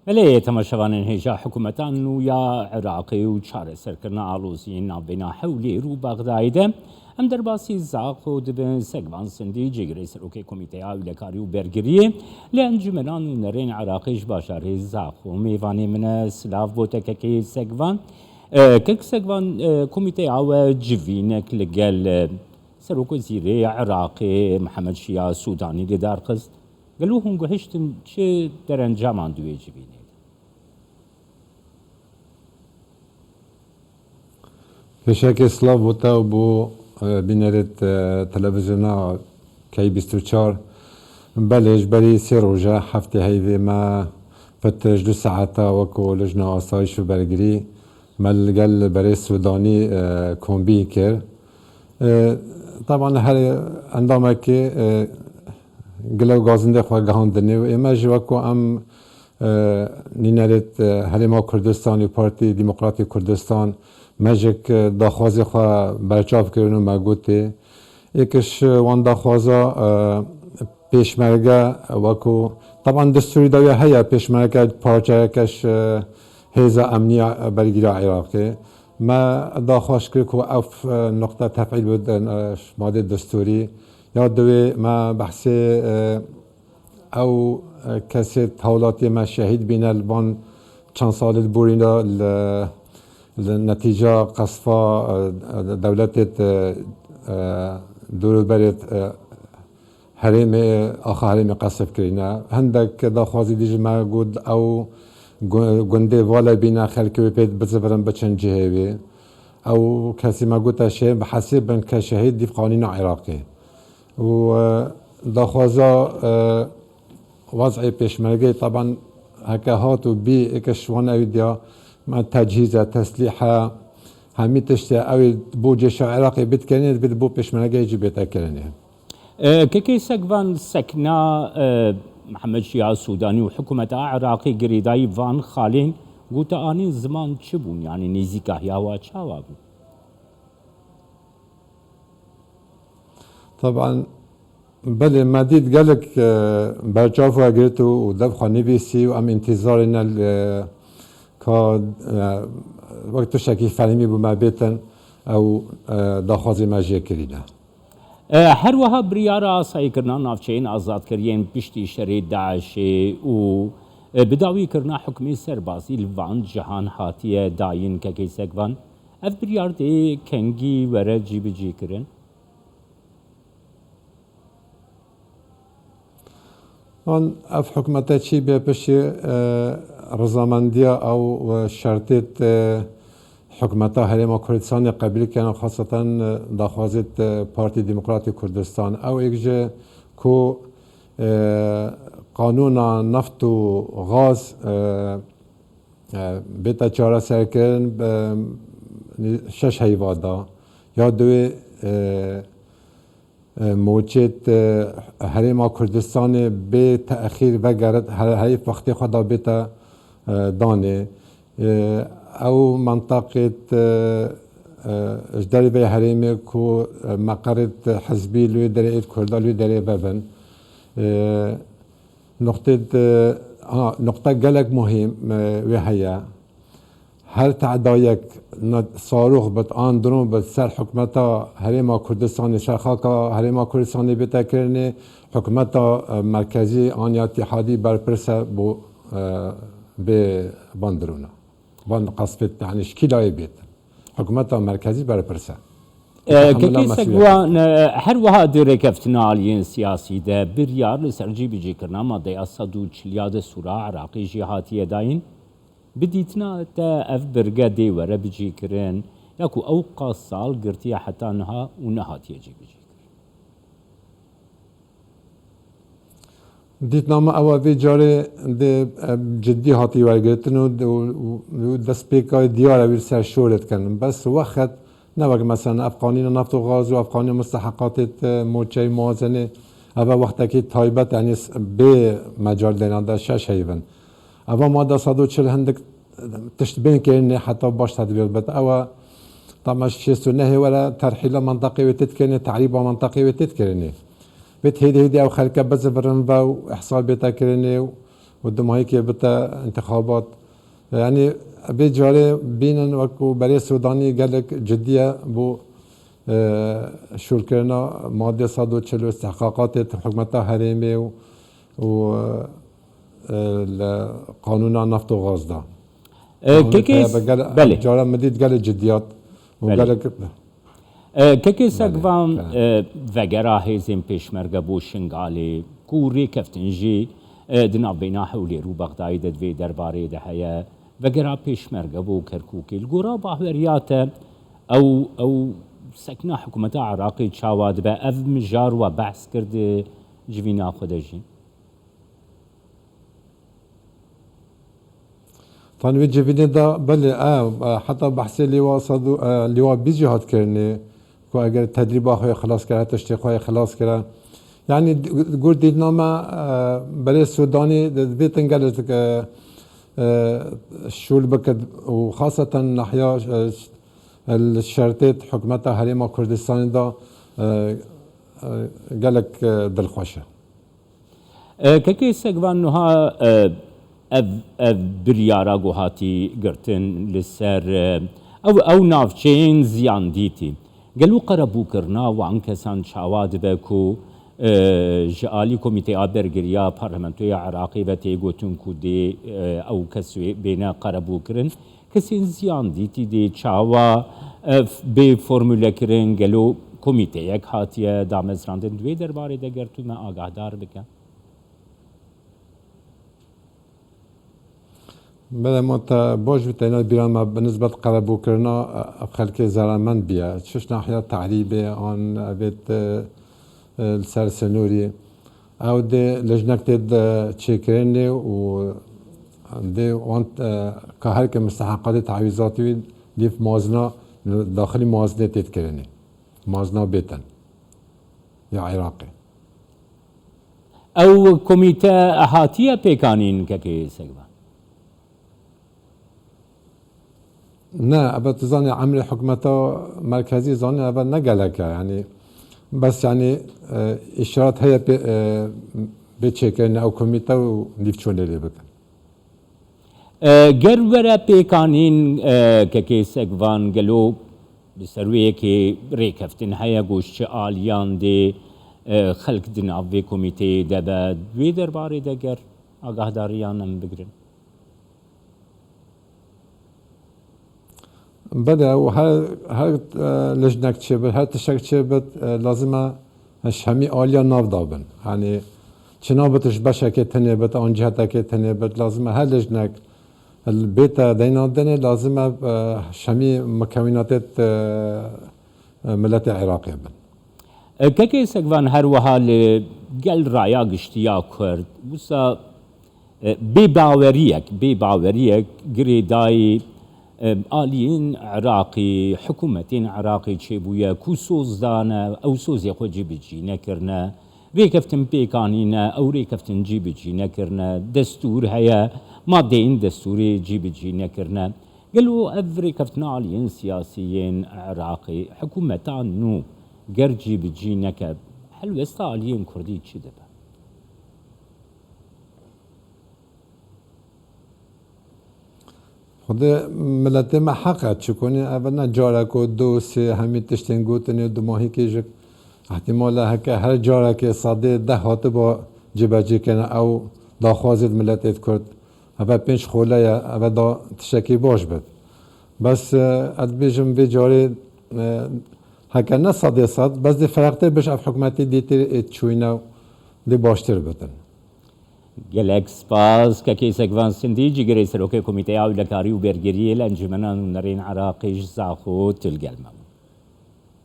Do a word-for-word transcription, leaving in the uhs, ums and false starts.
Belê, temaşevanên hêja, hikûmeta nû ya Iraqê û çareserkirina aloziyên navbeyna Hewlêr û Bexdayê de. Em derbasî Zaxo dibin, Segvan Sindî, cîgirê serokê Komîteya Ewlekarî û Bergiriyê li Encûmena Nûnerên Iraqê ji bajarê Zaxo mêvanê min e. Silav bo te kekê Segvan. E, kek Segvan, e, komîteya we civînek li gel, e, Serokwezîrê Iraqê Mihemed Şiya Sûdanî li dar xist. Gelo hûn guhiştin çi derencaman di wê civînê de? Pêşekê silav bo te û bo, e, bînerêt, e, televîzyona K bîst û çar. Belê, ji berî sê roje, heftê heyvê me fit ji du saeta weko Lijna Asayîş û Bergirî me li gel berê Sûdanî, e, kombî kir. E, taban her endamekê, e, gile û gazindê xwe gihandinê û ê me jî weko em, e, nînerêt, e, Herêma Kurdistanê û Partî Demokratî Kurdistan me jî, e, daxwazê xwe berçav kirin û me gotê, êkiş, e, wan daxwaza, e, pêşmerge weko, taban destûrî dawiya heye pêşmerge parçeyeke ji, e, hêza emniya bergîra Iraqê. Me daxwaz kir ku ev, e, nuqte tefîl bidin, e, ji madê destûrî. Ya diwê me behsê, e, ew, e, kesê hewlatiyê me şehîd bîne li van çend salê li borî de li, li netîca qesfa, e, e, dewletê, e, e, dûrûberê, e, herêmê, axa herêmê qesf kirîne. Hindek daxwazî dî ji me got ew gu-, gundê vale bîne, xelkê wê pê bizivirin biçin cihê wê. Ew kesî me gote şehîd, bi hesîb bin ke şehîd dîv qanûna Iraqê. Û, e, daxwaza, e, wez'ê pêşmergeyê taban heke hat û bî êke ji wan ew diya me tecihîz e, teslîh e, hemî tişt e, ew ê bo cêşa Iraqê bidkenê, divê bo pêşmergeyê jî bête kirinê. E, kekê Sekvan, sekna, e, Mihemed Şiya Sûdanî û hikûmeta Iraqê girêdayî van xalên ku te anîn ziman çi bûn? Yanî nêzîkahiya wa çawa bû? Taban, belê, me dît gelek, e, berçav we girt û, û dev xwe nivîsî û em întîzarê ne, e, ka, e, wek tiştekî fermî bû me bêtin ew, e, daxwazê me jê kirîne. E, her wiha biryara asayîkirina navçeyên azadkiriyên piştî şerê DAIŞê û, e, bidawîkirina hukmê serbazî li van cihan hatiye dayîn, kekê Sekvan. Ev biryar dê kengî were cîbicîkirin? An ev hikûmete çî bê piştî, e, rizamendiya ew, e, şertêt, e, hikûmeta Herêma Kurdistanê qebîl kirine, xaseten, e, daxwazêt, e, Partî Demokratî Kurdistan. Ew êk ji ku, e, qanûna neft û gaz, e, e, bête çareserkirin, e, şeş heyva da. Ya duwê, e, e, moçêt, e, Herêma Kurdistanê bê texîr vegerit, her, herî wextê xwe da bête, e, danê. E, ew mintaqêt, e, e, ji dervê herêmê ku, e, meqerêt hizbî li wê derê êt Kurda li wê derê vebin. E, Nuqtê di, ha, nuqte gelek muhîm, e, wê heye. Her tedayek ne sarûx bit an dron bit ser hikûmeta Herêma Kurdistanê, ser xaka Herêma Kurdistanê bête kirinê, hikûmeta, e, merkezî an ya îtîhadî berpirs e bo, e, bê van drona. Van qesfê, yanî şikîlayê bêtin. Hikûmeta merkezî berpirs e. E, Kekê Sekvan, e, her wiha di rêkeftina aliyên siyasî de biryar li ser cîbicîkirina madeya sed û çil ya destûra Iraqê jî hatiye dayîn. Bi dîtina te ev birge dê were bicîkirin, ya ku ew qas sal girtiye heta niha û nehatiye cîbicîkirin? Dîtina me ew e, vê carê dê, e, cidî hatî wergirtin û, û, û destpêka diyar e wî li ser şorê dikin. Bes wext ne wek mesela ev qanûna neft û gaz û ev qanûna musteheqatê, e, moçey, muwazenê, ev e wextekî taybet, yanî s-, bê mecal dêna de şeş heyvin. Eva made sed û çil hindik tişt bên kirinê heta baş tedbîr bit. Ew e, tama şêst û nehê were terhîla mintaqê wê têt kirinê, tehrîba mintaqê wê têt kirinê. Vê hêdî hêdî ew xelke bizivirin ve û ihsar bête kirinê û û dumahîkê bite intixabat. Yanî vê carê bînin wekû berê Sûdanî gelek cidî ye bo, e, şûlkirina madê sed û çil û istihqaqatê hikûmeta herêmê û, û, e, li qanûna neft û gaz de. E, Qanûnê kekê heye s-, be gel-, belê. Cara min dît gelek cidiyat û Belê. gelek E, kekê Belê, Sekvan, belê. e, vegera hêzên pêşmerge bo Şingalê, ku rêkeftin jî, e, di navbeyna Hewlêr û Bexdayê de di vê derbarê de heye, vegera pêşmerge bo Kerkûkê. Li gora bahweriya te ew, ew sekna hikûmeta Iraqê çawa dibe? Ev mijar we behs kir di civîna xwe de jî. Tan wê civînê de belê, e, e, heta behsê lêwa sed û, e, lêwa bîst jî hat kirinê, ku eger tedrîba xwe yê xilas kire, tiştê xwe yê xilas kire. Yanî d-, gur dîtina me, e, berê Sûdanî di, divêtin gelek, e, e, şûl bikit û xaseten nahiya, e, li şertê hikûmeta Herêma Kurdistanê de, e, e, gelek, e, dilxweş e. E, Kekê Sekvan, nuha, e, ev, ev biryara ku hatî girtin li ser, e, ew, ew navçeyên ziyandîtî. Gelo qerebûkirina wan kesan çawa dibe ku, e, ji alî Komîteya Bergiriya Parlamentoya Iraqê ve tê gotin ku dê, e, ew kes wê bêne qerebûkirin? Kesên ziyandîtî dê çawa, e, bê formûlekirin? Gelo komîteyek hatiye damezrandin di wê derbarê de, ger tu me agahdar bike? Belê, ma te baş bi teyna bîra me bi nisbet qerebûkirina, e, ev xelkê zeremend bûye. Çi ji nahiya tehrîbê an evêt, e, e, li ser sinûrî. Ew dê lijnek tê de çêkirinê û dê wan, e, ka her ke misteheqatê tewîzatî wî dîv mazina, daxilî mazinê tê dikirinê. Mazina bêtin ya Iraqê. Ew komîte hatiye pêkanîn, Kekê Sekvan? Ne, ebe tu zanî emrê hikûmeta merkezî zanî ebe ne gelek e, yanî bes yanî, e, îşaret heye pê, e, bê çêkirinê ew komîte û dîv çûnê lê bikin. E, ger were pêkanîn, e, Kekê Sekvan, gelo li ser wê yekê rêkeftin heye ku ji çi aliyan dê, e, xelk di nav vê komîteyê de be, di wê derbarê de ger agahdariyan em bigirin? Belê, û her, her, e, lijnek çêbit, her tiştek çêbit, e, lazim e ji hemî aliya nav da bin. Yanî çi nabit ji beşekê tenê bit, an cihetekê tenê bit, lazim e her lijnek bête deyna dinê, lazim e, e, ji hemî mukewînatê, e, e, miletê Iraqê bin. E, Kekê Sekvan, her wiha li gel raya giştî ya Kurd, wisa E, bêbaweriyek, bêbaweriyek girêdayî, e, aliyên Iraqî, hikûmetên Iraqî çêbûye ku soz dane, ew sozê xwe cîbicî nekirine. Rêkeftin pêk anîne, ew rêkeftin cîbicî nekirine. Destûr heye, madeyên destûrê cîbicî nekirine. Gelo ev rêkeftina aliyên siyasî yên Iraqê, hikûmeta nû ger cîbicî neke, helwesta aliyên Kurdî çi dibe? Xwedê miletê me heq e, çikonî ev ne carek û du sê hemî tiştên gotinê û dumahîkê ji ihtimal e heke her carekê sedê deh hatiba cîbecî kirine ew daxwazê di miletê di Kurd. Eve pênc xole ye, eve da tiştekî baş bit. Bes, e, ez dibêjim vê carê, e, heke ne sedê sed, bes dê fereqtê biş ev hikûmetê dîtir ê çûyne dê baştir bitin. Gelek spas, Kekê Sekvan Sindî, cîgirê serokê Komîteya Ewlekarî û Bergiriyê li Encûmena Nûnerên Iraqê ji Zaxo, tu li gel me bû.